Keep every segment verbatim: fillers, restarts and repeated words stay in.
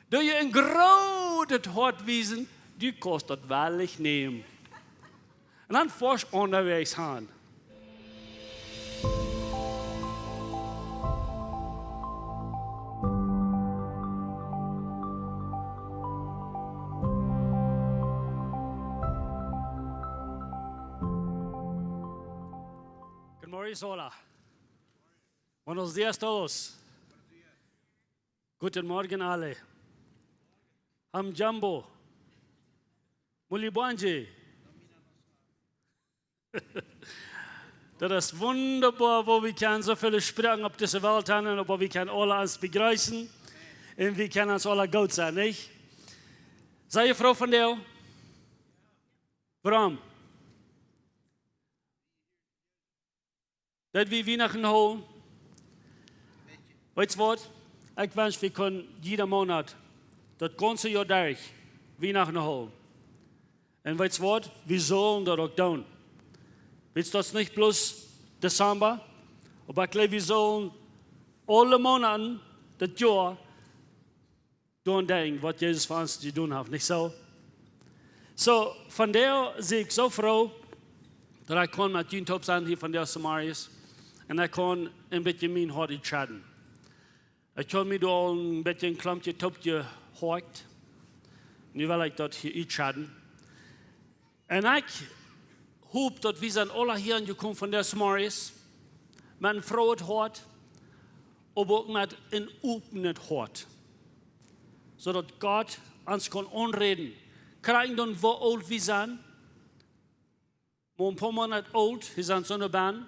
Doo je een grootet Hoat wiesen, du kaust daut wellich nämen. Un dan foascht unjawäajes han. Good morning, hola. Buenos dias todos. Guten Morgen alle. Hamjambo. Mulibwanji. Daut es wundaboa, woo wie kjennen soo väl Sproaken opp dise Welt haben un woo wie kjennen aule ons bejreessen. Un wie kjennen ons aule goot sennen, nich? Sent jie froo vondoag? Wuarom? Daut wie Wienachten hoolen. Weetst waut? Ekj wensch, wie kunnen jieda Moonat daut gaunze Joa derch Wienachten hoolen. Un weetst waut? Wie sellen daut uk doonen. Weetst, daut es nich bloos Dezemba, oba ekj jleew, wie sellen aule Moonaten daut Joa doonen denkjen, waut Jesus fa ons jedonen haft, nich soo? Soo, vondoag sie ekj soo froo, daut ekj kaun met junt toop sennen hia vondoag zemorjes. Un ekj kaun een bät mien Hoat utschedden. Ekj haud mie doa aul een bät een Klompje toopjehoakt. Nu well ekj daut hia utschedden. Un ekj hop, daut wie sent aule hia aunjekomen vondoag zemorjes met een frooet Hoat, oba uk met een opnet Hoat. Soo daut Gott ons kaun aunräden. Krakjt dan, woo oolt wie sent, mau een poa Moonaten oolt, hia sent soone bie,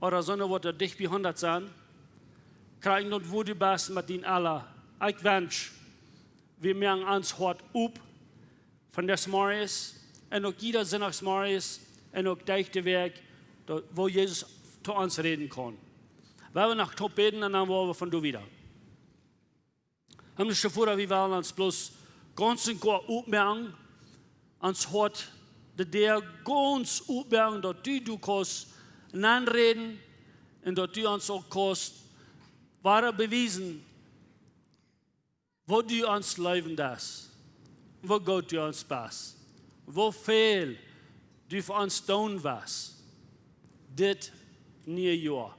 ooda soone, waut doa dicht bie hundat sent. Krakjt dan, woo du best met dien Ella. Ekj wensch, wie moaken ons Hoat op vondoag zemorjes un uk jieda Sindach zemorjes un uk derch de Wäakj, daut, woo Jesus to ons räden kaun. Wie woaren noch toop bäden un dan woa wie von doa wieda. Himmlischa Voda, wie wellen ons bloos gaunz un goa opmoaken, ons Hoat, de Däa gaunz opmoaken, daut du, du kaust nenräden un daut du ons uk kaust woaren bewiesen, woo du ons leewen deist, woo goot du ons best, woo väl du fa ons doonen woascht dit niee Joa.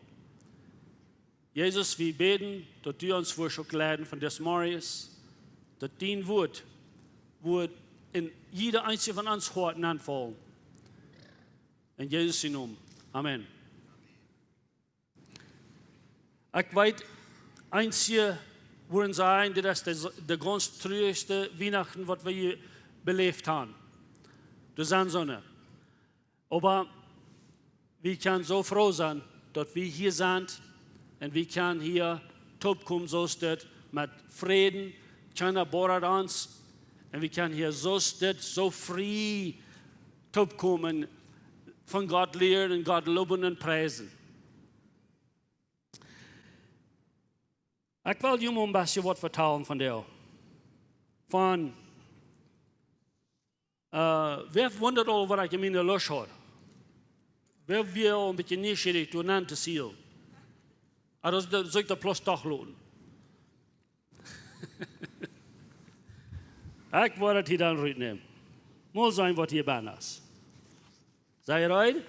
Jesus, wie bäden, daut du ons woascht uk leiden vondoag zemorjes, daut dien Wuat woat en jieda eent von ons Hoaten nenfaulen. En Jesus sien Nomen. Amen. Ekj weet, eenje woaren sajen, dit es de, de gaunz truajste Wienachten, waut wie beläft haben. Doa sent soone. Oba wie kjennen soo froo sennen, daut wie hia sent un wie kjennen hia toopkomen, soo aus dit, met Fräd, kjeena bodat ons. Un wie kjennen hia soo aus dit, soo frie toopkomen, von Gott lieren un Gott lowen un priesen. Ekj well junt een bät waut vetalen vondoag. Von, äh, wäa wundat aul, waut ekj en miene Lusch haud? Wäa wia aul een bät nieschierich, doa nenn to sielen? Oba daut, daut sull ekj daut bloos doch loten. Ekj woa daut hia dan rutnämen. Mol seenen, waut hia bennen es. Sent jie reed?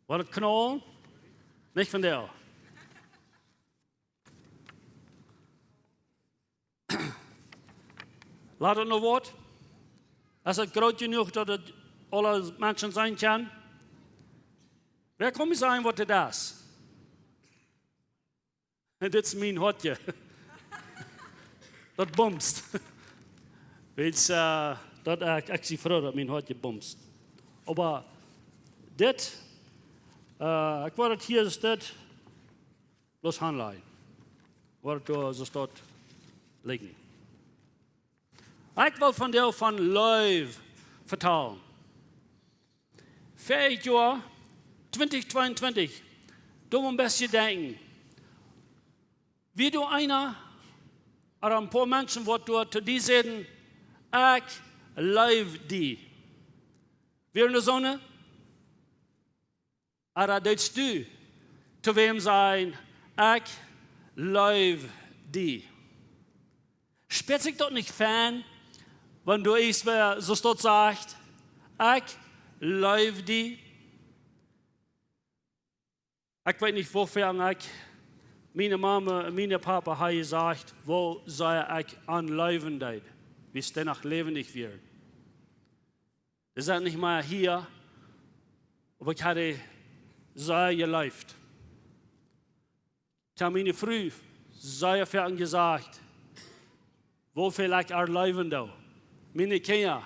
Woat et knaulen? Nich vondoag. Lat et no waut. Es et groot jenuach, daut et aule Menschen seenen kaun? Wäa kaun mie sajen, waut dit es? Un dit es mien Hoatje. Daut bumst. Weetst, äh, daut, äh, ekj, ekj sie froo, daut mien Hoatje bumst. Oba dit, äh, ekj woa daut hia, es dit, bloos hanlajen. Woat doa soo stoakj lijen. Ekj well vondoag von Leew vetalen. Verjet Joa, twintich tweeuntwintich, doa een bät denkjen. Wia doa eena, ooda een poa Menschen, waut doa to die säden: "Ekj leew die"? Wia doa soone? Ooda deetst du to wäm sajen: "Ekj leew die"? Spieet sikj daut nich fein, wan du eemol, soo aus daut sajcht, ekj leew die? Ekj weet nich, woo väl ekj, miene Mama un miene Papa haben jesajcht, woo sea ekj an leewen deed, wiels dee noch läwendich wieren. Dee sent nich mea hia, oba ekj hab dee sea jeleeft. Ekj hab miene Fru sea väl jesajcht, woo väl ekj an leewen doo. Miene Kjinja,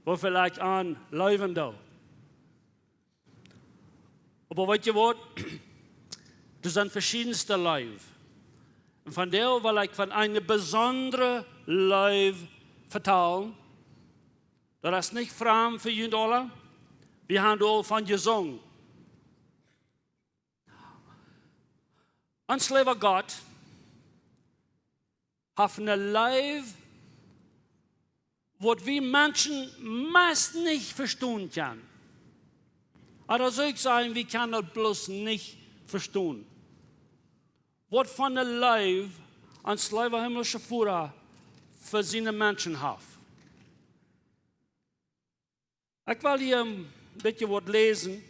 woo väl ekj an leewen doo. Oba weetst du waut? Doa sent veschiedne Leew. Un vondoag well ekj von eene besondre Leew vetalen. Daut es nich framd fa junt aula. Wie haben doa aul von jesungen. Ons leewa Gott haft eene Leew, waut wie Menschen meist nich vestonen kjennen. Ooda sull ekj sajen, wie kjennen daut bloos nich vestonen. Waut fa eene Leew ons leewa himmlischa Voda fa siene Menschen haft. Ekj well hia een bät waut läsen.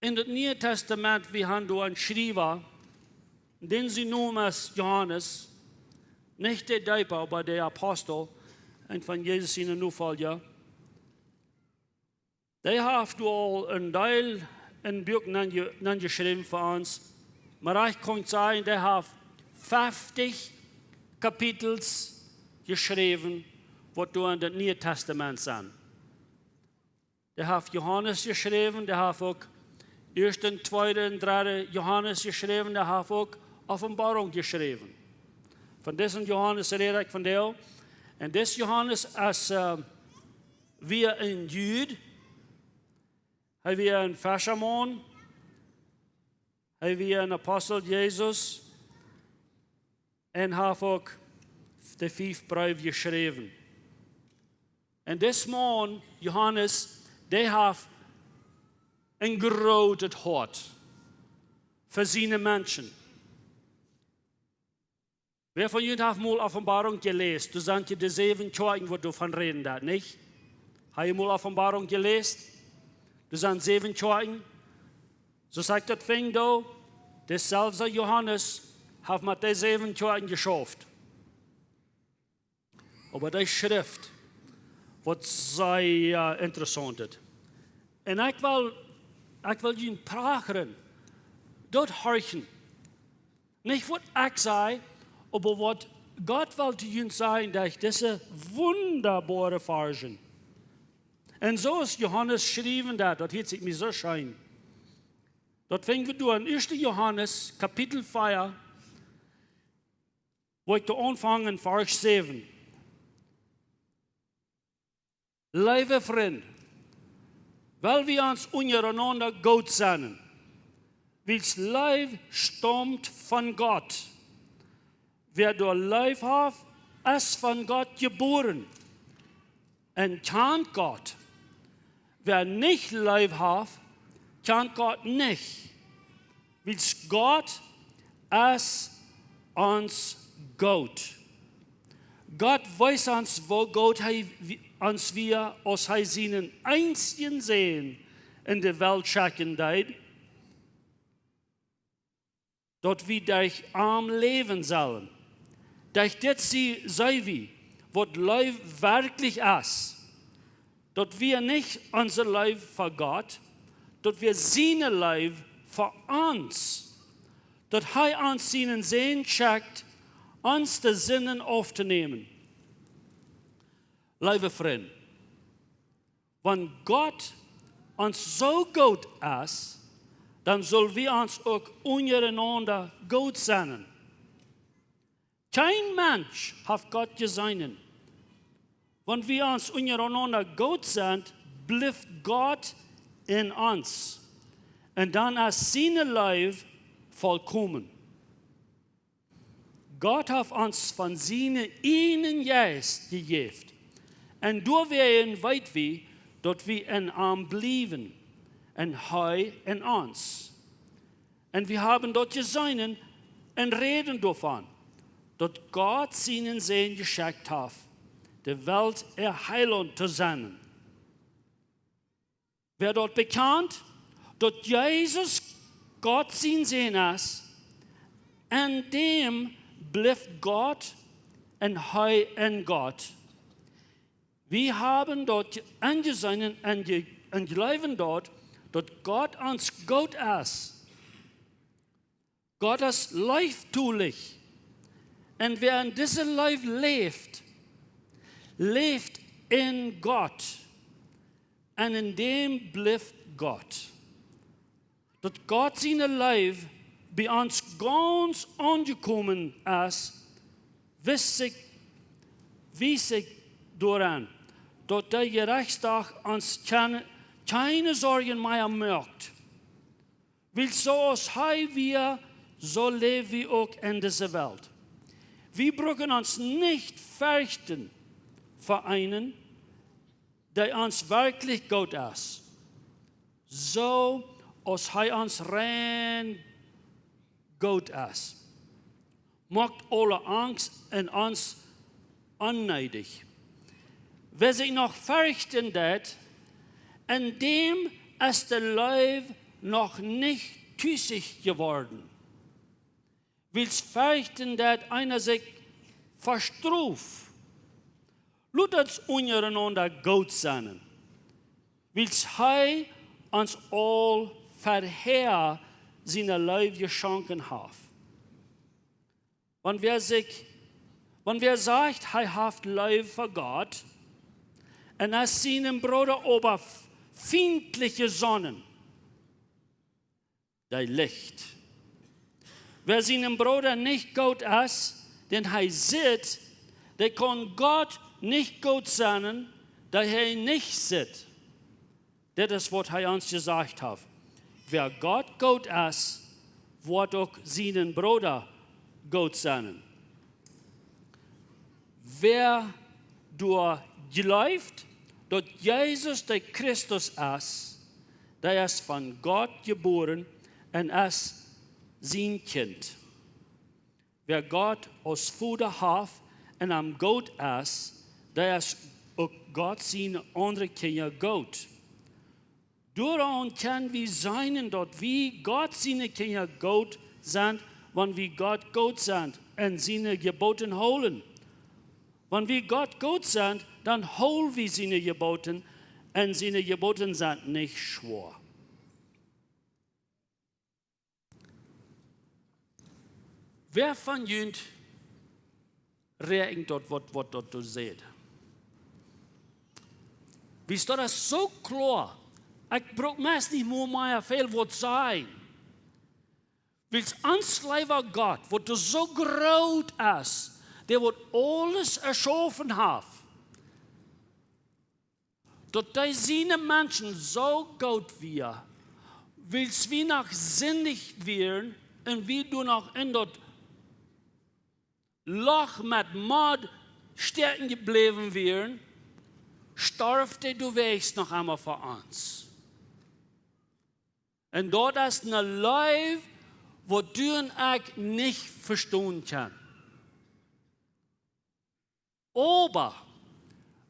En daut Niee Tastament, wie haben doa eenen Schriewa, dän see nomen Johanes, nich de Deepa, oba de Apostel, eena von Jesus siene Nofolja. Dee haft aul een Deel en Buak nenje-, nenjeschräwen fa ons. Oba ekj kaun sajen, dee haft feftich Kapitels jeschräwen, waut doa en daut Niee Tastament sent. Dee haft Johanes jeschräwen, dee haft uk Ieeschte, Tweede un Dredde Johanes jeschräwen, dee haft uk Openboarunk jeschräwen. Von disen Johanes räd ekj vondoag. Un dis Johanes es, äh, wia een Jud, hee wia een Feschamaun, hee wia een Apostel Jesus un haft uk de fief Breew jeschräwen. Un dis Maun, Johanes, dee haft een grootet Hoat fa siene Menschen. Wäa von junt haft mol Openboarunk jeläst? Doa sent je de säwen Kjoakjen, waut doavon räden deit, nich? Hab jie mol Openboarunk jeläst? Doa sent säwen Kjoakjen. Soo aus ekj daut finj, doo, deselwje Johanes haft met de säwen Kjoakjen jeschauft. Oba dee Schreft, waut sea, äh, interessaunt es. Un ekj well, ekj well junt prachren, daut horchen. Nich waut ekj saj, oba waut Gott well to junt sajen derch dise wundaboare Varschen. Un soo aus Johanes schriewen deit, daut hieet sikj mie soo scheen. Daut finj wie doa en Ieeschte Johanes, Kapitel vea, wua ekj doa aunfang en Varsch säwen. Leewe Frind, well wie ons unjarenaunda goot sennen, wiels Leew staumt von Gott. Wäa doa Leew haft, es von Gott jebuaren un kjant Gott. Wäa nich Leew haft, kjant Gott nich, wiels Gott es ons goot. Gott wees ons, woo goot hee wi-, ons wia, aus hee sienen eensjen Sän en de Welt schekjen deed, daut wie derch am läwen sellen. Derch dit sie, seenen wie, waut Leew werkjlich es. Daut wia nich onse Leew fa Gott, daut wia siene Leew fa ons. Daut hee ons sienen Sän schekjt, ons de Sinden auftonämen. Leewe Frind, wan Gott ons soo goot es, dan sell wie ons uk unjarenaunda goot sennen. Kjeen Mensch haft Gott jeseenen. Wan wie ons unjarenaunda goot sent, blift Gott en ons. Un dan es siene Leew vollkomen. Gott haft ons von sienen eenen Jeist jejäft. Un doawäajen weet wie, daut wie en am bliewen un hee en ons. Un wie haben daut jeseenen un räden doavon. daut Gott sienen Sän jeschekjt haft, de Welt äa Heilaunt to sennen. Wäa daut bekjant, daut Jesus Gott sien Sän es, en däm blift Gott un hee en Gott. Wie haben daut enjeseenen un je-, un jleewen daut, daut Gott ons goot es. Gott es leeftolich. Un wäa en dise Leew läft, läft en Gott. Un en däm blift Gott. Daut Gott siene Leew bie ons gaunz aunjekomen es, wiest sikj, wiest sikj doaraun, daut de Jerechtsdach ons kjeene, kjeene Sorjen mea moakt. Wiels soo aus hee wia, soo läw wie uk en dise Welt. Wie brucken ons nich ferchten fa eenen, dee ons werkjlich goot es, soo aus hee ons rein goot es. Moakt aule Angst un ons onneedich. Wäa sikj noch ferchten deit, en däm es de Leew noch nich tusich jeworden. Wiels ferchten deit eena sikj fa Strof. Lot ons unjarenaunda goot sennen, wiels hee ons aul verhäa siene Leew jeschonken haft. Wan wäa sikj, wan wäa sajcht, hee haft Leew fa Gott, un es sienem Brooda oba f-, fientlich jesonnen, dee liecht. Wäa sienem Brooda nich goot es, dän hee sitt, dee kaun Gott nich goot sennen, dee hee nich sitt. Dit es waut hee ons jesajcht haft. Wäa Gott goot es, woat uk sienen Brooda goot sennen. Wäa doa jleeft, daut Jesus de Christus es, dee es von Gott jebuaren un es sien Kjint. Wäa Gott aus Voda haft un am goot es, dee es uk Gott siene aundre Kjinja goot. Doaraun kjenn wie seenen, daut wie Gott siene Kjinja goot sent, wan wie Gott goot sent un siene Jeboten hoolen. Wan wie Gott goot sent, dan hool wie siene Jeboten, un siene Jeboten sent nich schwoa. Wäa von junt räakjent daut, waut, waut daut doa sajcht? Wiels daut es soo kloa. Ekj bruk meist nich mea, mea väl waut sajen. Wiels ons leewa Gott, waut doa soo groot es, dee waut aules erschaufen haft, daut dee siene Menschen soo goot wia, wiels wie noch sindich wieren un wie doa noch en daut Loch met Modd stäakjen jebläwen wieren, storf dee doawäajen noch eemol fa ons. Un daut es ne Leew, waut du un ekj nich vestonen kjennen. Oba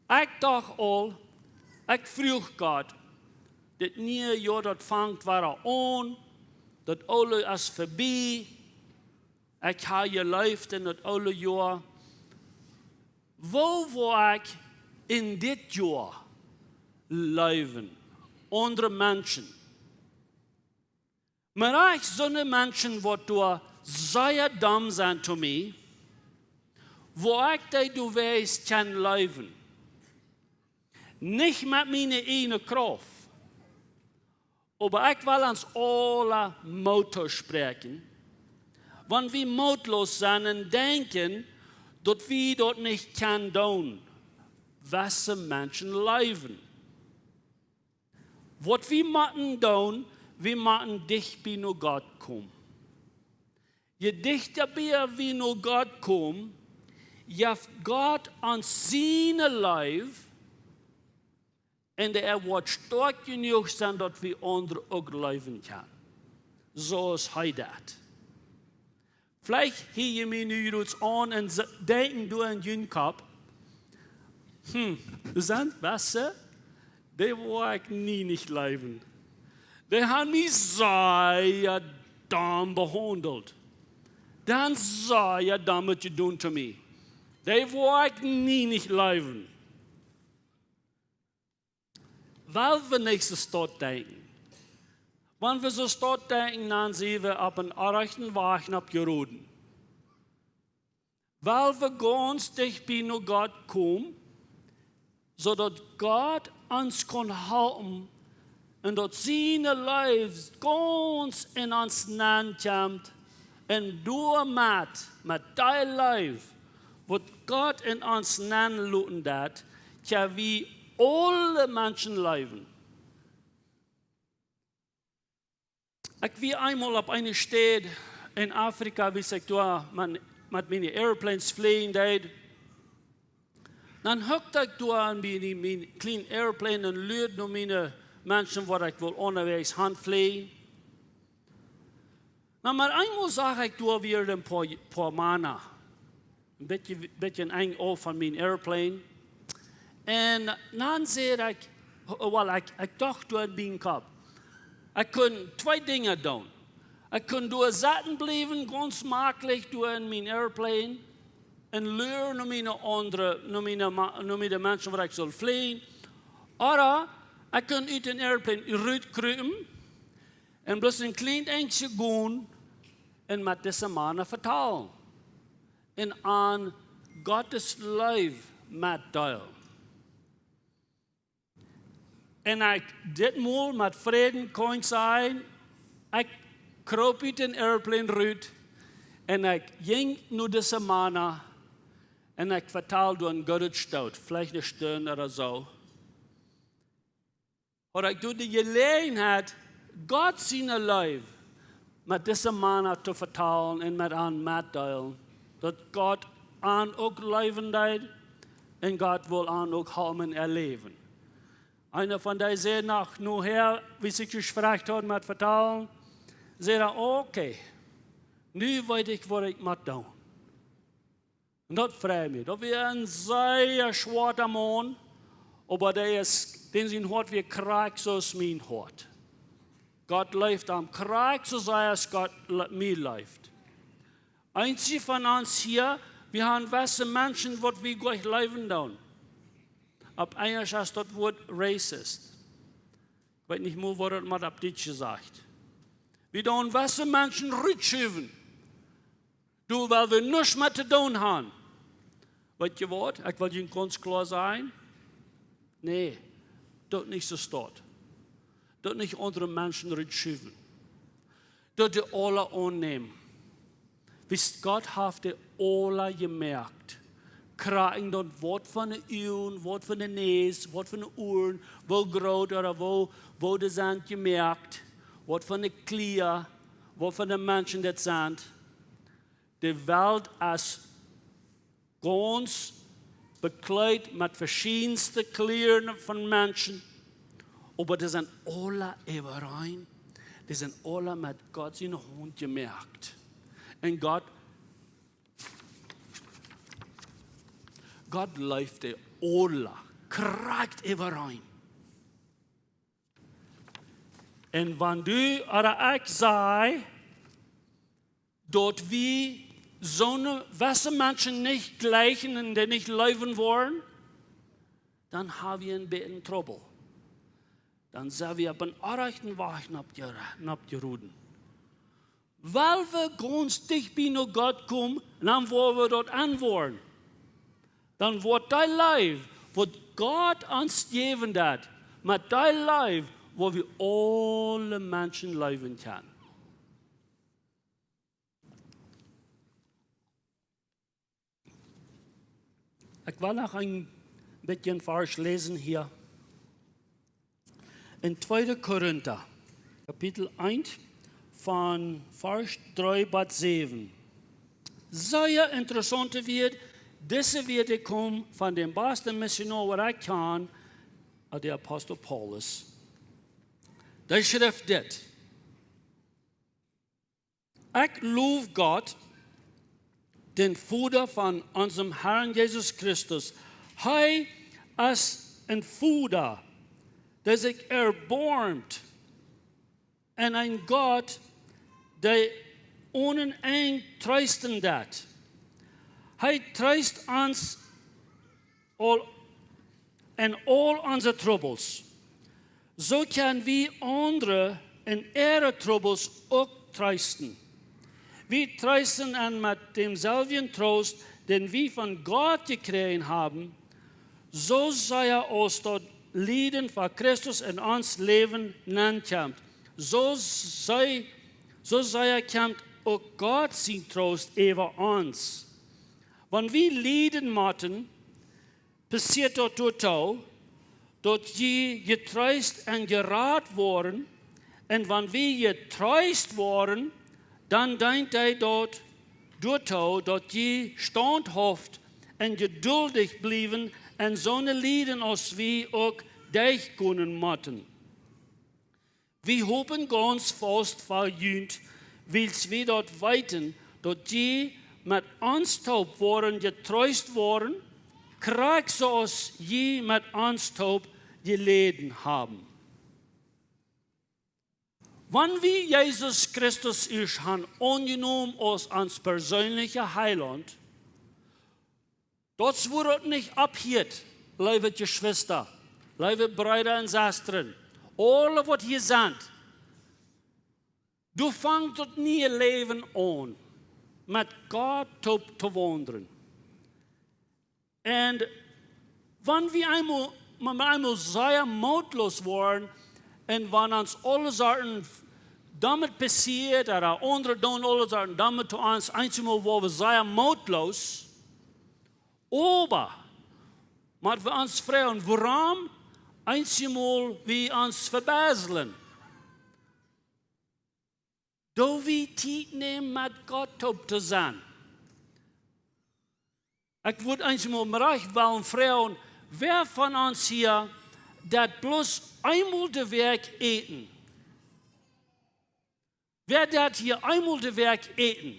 ekj docht aul, ekj fruach Gott, dit niee Joa, daut fangt wada aun, daut oole es verbie, ekj hab jeleeft en daut oole Joa. Woo woa ekj en dit Joa leewen, aundre Menschen? Mau ekj soone Menschen, waut doa sea domm sent to mie, woa ekj dee doawäajen kjennen leewen. Nich met miene ieejne Krauft, oba ekj well ons aula Moot toospräakjen, wan wie mootloos sent un denkjen, daut wie daut nich kjennen doonen, wesse Menschen leewen. Waut wie motten doonen, wie motten dicht bie no Gott komen. Je dichta bie wie no Gott komen, jeft Gott ons siene Leew, un hee woat stoakj jenuach sennen, daut wie aundre uk leewen kjennen, soo aus hee deed. Veleicht hia jie mie nu jrods aun un se- denkjen doa en jun Kopp: "Hm, doa sent wesse, dee woa ekj nie nich leewen. Dee han mie sea domm behaundelt. Dee han sea domm jedonen to mie. Dee woa ekj nie nich leewen." Well wie nich soo stoakj denkjen. Wan wie soo stoakj denkjen, dan sent wie opp eenen orrajchten Wajch aufjeroden. Well wie gaunz dicht bie no Gott komen, soo daut Gott ons kaun halpen un daut siene Leew gaunz en ons nenn kjemt un doamet, met dee Leew, waut Gott en ons nenn loten deit, kjenn wie aule Menschen leewen. Ekj wia eemol opp eene Städ en Afrika, wua ekj doa met, met miene Airplanes fleajen deed. Dan huckt ekj doa aun bie dee, mien kjlien Airplane un luad no miene Menschen, waut ekj wull unjawäajes han fleajen. Na, mau eemol sach ekj doa wada een poa, poa Mana. Een bät, bät enj auf von mien Airplane. Un dan säd ekj, well, ekj, ekj docht doa en mienen Kopp, ekj kunn twee Dinja doonen. Ekj kunn doa sitten bliewen, gaunz jemaklich doa en mien Airplane, un luren no miene aundre, no miene Ma-, no miene Menschen, waut ekj sull fleajen. Ooda ekj kunn ut dän Airplane rutkrupen un bloos een kjlien Enjtje gonen un met dise Mana vetalen un an Gott siene Leew metdeelen. Un ekj, dit Mol met Fräd kunn ekj sajen, ekj kroop ut dän Airplane rut un ekj jinkj no dise Mana un ekj vetald doa een goodet Stoot, veleicht eene Stund ooda soo. Haud ekj doa de Jeläajenheit, Gott siene Leew met dise Mana to vetalen un met an metdeelen, daut Gott an uk leewen deed un Gott wull an uk halpen erläwen. Eena von dee säd noch nohäa, woo ekj jesproaken haud met vetalen, säd hee: "Okay, nu weet ekj, waut ekj mott doonen." Un daut freid mie. Daut wia een sea schwoara Maun, oba dee es, dän sien Hoat wia krakjt soo aus mien Hoat. Gott leeft am krakjt soo sea aus Gott le-, mie leeft. Eenje von ons hia, wie han wesse Menschen, waut wie goanich leewen doonen. Opp Enjlisch es daut Wuat racist. Ekj weet nich mol, waut daut mau opp Dietsch sajcht. Wie doonen wesse Menschen rutschuwen. Doa well wie nuscht met to doonen han. Weet jie waut? Ekj well junt gaunz kloa sajen. Nä, daut nich soo stoakj. Daut nich aundre Menschen rutschuwen. Daut dee aula aunnämen. Wiels Gott haft dee aula jemoakt. Krakjt daut, waut fa ne Uagen, waut fa ne Näs, waut fa ne Uaren, woo groot ooda woo, woo dee sent jemoakt, waut fa ne Kjleeda, waut fa ne Menschen daut sent. De Welt es gaunz bekjleet met veschiedenste Kjleeda von Menschen, oba dee sent aula äwareen. Dee sent aula met Gott siene Haunt jemoakt. Un Gott, Gott leeft dee aula, krakjt äwareen. Un wan du ooda ekj saj, daut wie soone wesse Menschen nich jlikjen un dee nich leewen woaren, dan ha wie een bät Trubbel. Dan sent wie opp eenen orrajchten Wajch nopp je-, noppjeroden. Wiels wie gaunz dicht bie no Gott komen, dan woa wie daut enwoaren. Dan woat dee Leew, waut Gott ons jäwen deed, met dee Leew, woo wie aule Menschen leewen kjennen. Ekj well noch een bät een Varsch läsen hia. En tweede Korinta, Kapitel eent, von Varsch dree bat säwen. Sea interessaunte Wieed. Dise Wieed komen von dän basten Missionoa, waut ekj kjan, de Apostel Paulus. Dee schrift dit: Ekj low Gott, dän Voda von onsen Harn Jesus Christus. Hee es een Voda, dee sikj erboarmt, un een Gott, dee onen Enj treesten deit. Hee treest ons aul en aul onse Trubbels. Soo kjenn wie aundre en äare Trubbels uk treesten. Wie treesten an met dänselwjen Troost, dän wie von Gott jekjräajen haben, soo sea aus daut Lieden fa Christus en ons Läwen nenkjemt, soo sea, soo sea kjemt uk Gott sien Troost äwa ons. Wan wie lieden motten, passieet daut doatoo, daut jie jetreest un jerat woaren. Un wan wie jetreest woaren, dan deent dee daut doatoo, daut jie staunthauft un jeduldich bliewen en soone Lieden aus wie uk derchgonen motten. Wie hopen gaunz faust fa junt, wiels wie daut weeten, daut jie met ons toop woaren jetreest woaren, krakjt soo aus jie met ons toop jeläden haben. Wan wie Jesus Christus ieescht han aunjenomen aus ons perseenlicha Heilaunt, daut woat nich oppheeren, leewe Jeschwista, leewe Breeda un Sestren, aule waut hia sent. Doa fangt daut niee Läwen aun, met Gott toop to waundren. Un wan wie eemol, wan wie eemol sea mootloos woaren, un wan ons aule Sachen doamet passieet, ooda aundre doonen aule Sachen doamet to ons, eensjemol woa wie sea mootloos, oba mott wie ons froagen, wuarom eensjemol wie ons vebäslen? Doo wie Tiet nämen met Gott toop to sennen? Ekj wudd eensjemol mol rajcht wellen froagen, wäa von ons hia deit bloos eemol de Wäakj äten? Wäa deit hia eemol de Wäakj äten?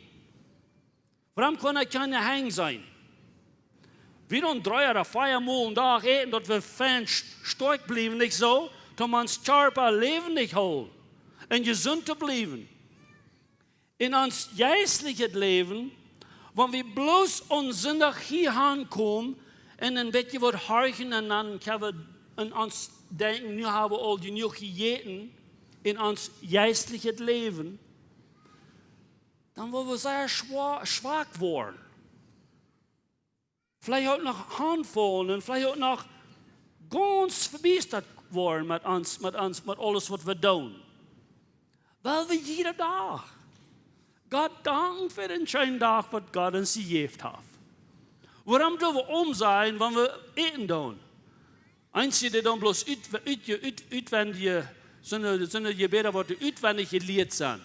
Wuarom kaun ekj kjeene Henj seenen? Wie doonen dree ooda vea Mol en Dach äten, daut wie fein st-, stoakj bliewen, nich soo? Toom ons Kjarpa läwendich hoolen un jesunt to bliewen. En ons jeistlichet Läwen, wan wie bloos aun Sindach hia aunkomen un een bät waut horchen un dan kjenn wie en ons denkjen, nu hab wie aul jenuach jejäten, en ons jeistlichet Läwen, dan woa wie sea schwa-, schwak woaren. Veleicht uk noch hanfaulen un veleicht uk noch gaunz vebiestat woaren met ons, met ons, met aules waut wie doonen. Wiels wie jieda Dach Gott danken fa dän scheenen Dach, waut Gott ons jejäft haft. Wuarom doo wie omsennen, wan wie äten doonen? Eenje doonen bloos ut-, ut-, ut-, utwendje, soone, soone Jebäda, waut utwendich jelieet sent.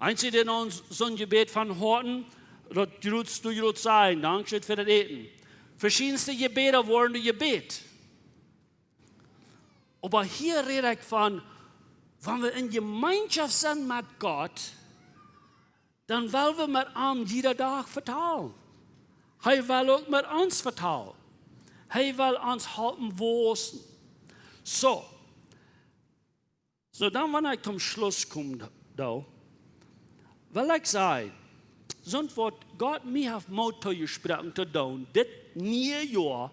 Eenje doonen soon Jebäd von Hoaten, daut jrod, du jrod sajen, dankscheen fa daut Äten. Veschiedenste Jebäda woaren jebät. Oba hia räd ekj von, wan wie en Jemeenschoft sent met Gott, dan well wie met am jieda Dach vetalen. Hee well uk met ons vetalen. Hee well ons halpen wausen. Soo. Soo, dan, wan ekj toom Schluss kom, doo, well ekj sajen, soont waut Gott mie haft Moot toojesproaken to doonen, dit niee Joa,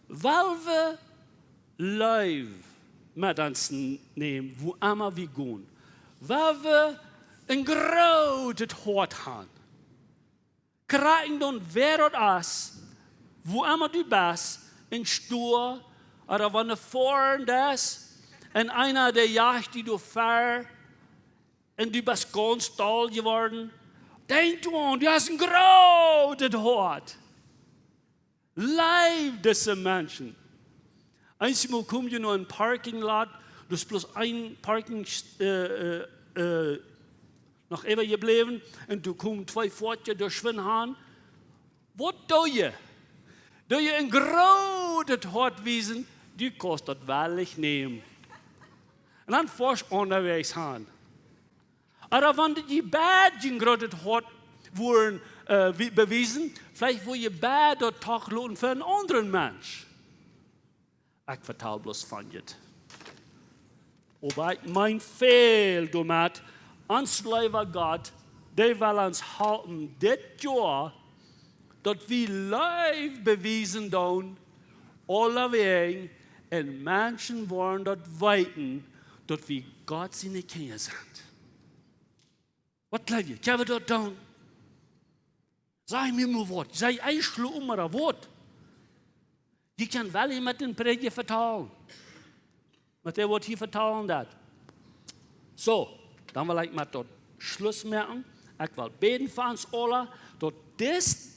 well wie Leew met ons n-, nämen, wua emma wie gonen. Well wie een grootet Hoat han. Krakjt endoont wäa daut es, wua emma du best, en Stua, ooda wan du foaren deist, un eena dee jajcht die doa ver, un du best gaunz doll jeworden. Denkj doaraun, du hast een grootet Hoat. Leew dise Menschen. Eenjemol kom jie no een Parking Lot, daut es bloos een Parking, äh, äh, äh, noch äwajebläwen, un doa komen twee Foatieja doa schwind aun. Waut doo jie? Doo jie een grootet Hoat wiesen, du kaust daut wellich nämen. Un dan foascht unjawäajes aun. Ooda wan jie beid een grootet Hoat woaren, äh, wie-, bewiesen, veleicht woa jie bäden daut doch loten fa eenen aundren Mensch. Ekj vetal bloos von dit. Oba ekj meen väl doamet, ons leewa Gott, dee well ons halpen dit Joa, daut wie Leew bewiesen doonen, aulawäajen, un Menschen woaren daut weeten, daut wie Gott siene Kjinja sent. Waut jleew jie? Kjenn wie daut doonen? Saj mie mau waut. Saj, ekj schlo om, oba waut? Jie kjennen wel met dän Prädja vetalen. Met dee waut hia vetalen deit. Soo, dan well ekj met daut Schluss moaken. Ekj well bäden fa ons aula, daut dit,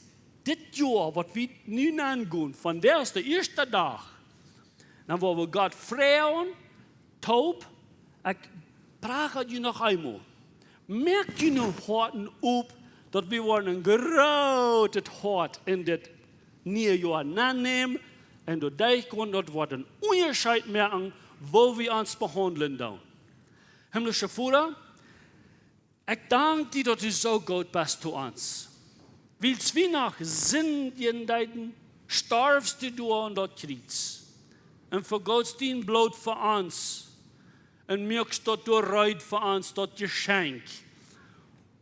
dit Joa, waut wie nu aungonen, von dän ieeschten Dach, dan woa wie Gott froagen, toop, ekj froag june noch eemol. Moakt june Hoaten op, daut wie woaren een grootet Hoat en dit niee Joa aunnämen un doaderch gonen, daut woat eenen Unjascheet moaken, woo wie ons behaundlen doonen. Himmlischa Voda, ekj dank die, daut du soo goot best to ons. Wiels wie noch sindjen deeden, storfst du doa aun daut Kjriez. Un vegootst dien Bloot fa ons. Un muakst daut doa reed fa ons, daut Jeschenkj.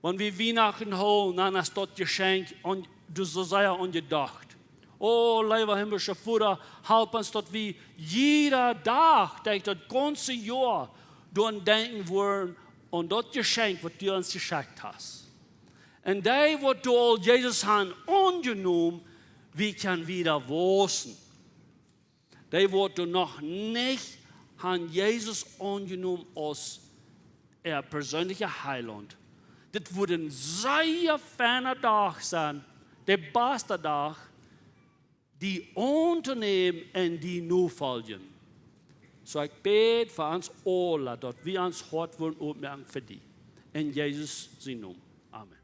Wan wie Wienachten hoolen, dan es daut Jeschenkj aun, du soo sea aunjedocht. O, leewa himmlischa Voda, halp ons, daut wie jieda Dach, derch daut gaunze Joa, doaraun denkjen woaren, aun daut Jeschenkj, waut du ons jeschenkt hast. Un dee, waut doa aul Jesus haben aunjenomen, wie kjennen wieda wausen. Dee, waut doa noch nich haben Jesus aunjenomen aus äa perseenlicha Heilaunt. Dit woat een sea feina Dach sennen, de baste Dach, die auntonämen un die nofoljen. Soo ekj bäd fa ons aula, daut wie ons Hoat woaren opmoaken fa die. En Jesus sien Nomen. Amen.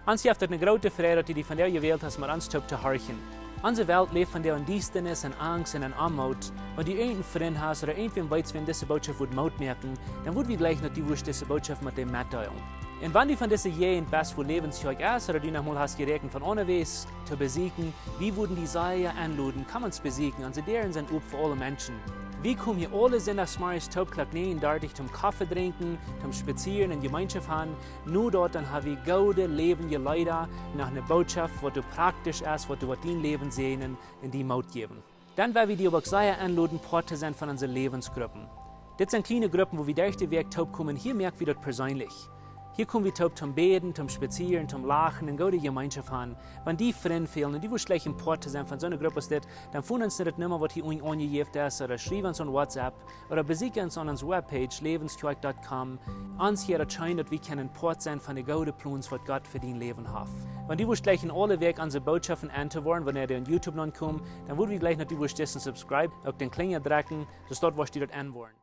Ons jeft et eene groote Freid, daut du die vondoag jewält hast, met ons toop to horchen. Onse Welt läft vondoag en Diestanis, en Angst un en Oamoot. Wan du irjent een Frint hast ooda irjentwäm weetst, wäm dise Bootschoft wudd Moot moaken, dan wudd wie jleichen, daut du wurscht dise Bootschoft met däm metdeelen. Un wan du von dise Jäajent best, wua Läwens Kjoakj es, ooda du noch mol hast jeräakjent von onjewess to besieekjen, wie wudden die sea enloden, komm ons besieekjen. Onse Däaren sent op fa aule Menschen. Wie komen hia aule Sindachsmorjes toop Klock näajen dartich toom Koffe drinkjen, toom spazieren un Jemeenschoft haben. No daut dan ha wie goode läwendje Leeda, noch eene Bootschoft, waut doa praktisch es, waut doa woat dien Läwen säajnen un die Moot jäwen. Dan well wie die uk sea enloden, Poat to sennen von onse Läwensgruppen. Dit sent kjliene Gruppen, wua wie derch de Wäakj toop komen. Hia moak wie daut perseenlich. Hia kom wie toop toom bäden, toom spazieren, toom lachen un goode Jemeenschoft haben. Wan die Frind fälen un du wurscht jleichen Poat to sennen von soone Grupp aus dit, dan foon ons no de Numma, waut hia unjen aunjejäft es, ooda schriew ons aun WhatsApp, ooda besieekj ons aun onse Webpage, läwenskjoakj dot com. Ons hia daut scheen, daut wie kjennen Poat sennen von de goode Plons, waut Gott fa dien Läwen haft. Wan du wurscht jleichen aule Wäakj onse Bootschoften auntohieren, wan dee opp YouTube nopp komen, dan wudd wie jleichen, daut du wurscht dissen subscribe, uk dän Klinja drekjen, soo daut wurscht du daut aunhieren.